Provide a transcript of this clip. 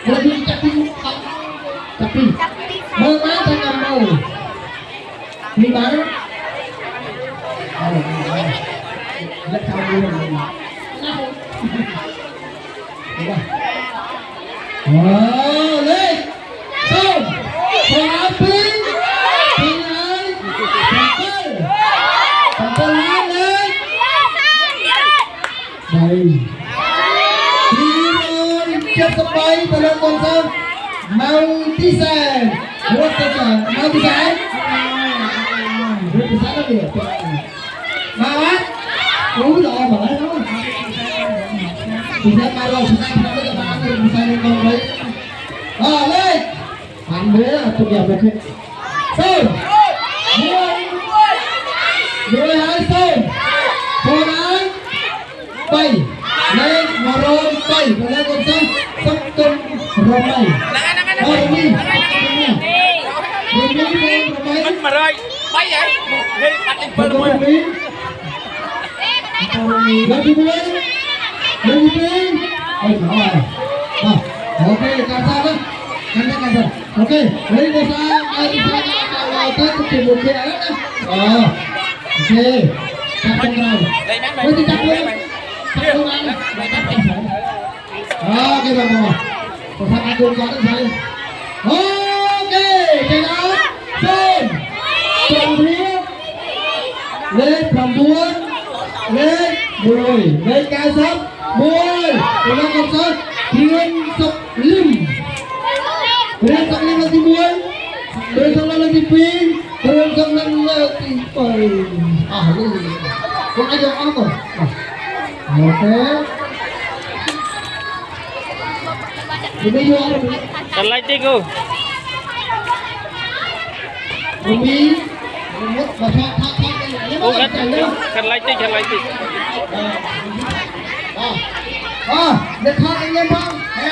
ព្រោះយើងចាប់ពីចាប់ពីមើលមកតែកម្មមកនេះបានអូလက်ထားလို့ណាអូលេខសូម7 2 2ហើយ7 7ហើយលេខ3 273ទៅលើកូនសិស្សម៉ៅទីសែនរត់ទៅម៉ៅទីសែនរត់ទីសែននេះមកអត់អូល្អមកហើយទីសែនមករកឆ្នាំឆ្នាំនេះបានទៅទីសែនកូនវិញអលេខបានមើលទុកយ៉ាមកសូមមួយមួយហើយសូម4ហើយ3លេខ103ទៅលើកូនសិស្សសុកទុនរមៃអូរមីរមីរមីរមី មិន100 3ហើយនេះបាត់លេខ7មួយ រមីលេខទី1លេខទី2អើយមកបាទ OK កាសាណាកាន់តែកាន់ OK លេខបសាអើយសាទៅទៅជាមួយគេអីណាអូ OK ចាប់ចុងក្រោយ លេខមែន មើលទីចាប់មួយចាប់មួយបាន OK បាទមកប្រសាអាចគាត់ទៅស្អី OK ចេញអត់សូម9លេខ9លេខ1លេខ91ពលកំសត់ធៀនសុកលឹមរៀនសុកលឹមលើកទី1រៀនសុកលឹមលើកទី2រៀនសុកលឹមលើកទី3អស់លុយគាត់អាចយកអស់កូន OK នេះយកអត់ កន្លែងតិចគូ រមីរមុតបើថតថតថត អូកាត់កន្លែងតិចកន្លែងតិច អអអ្នកថតញ៉ាំផងហេ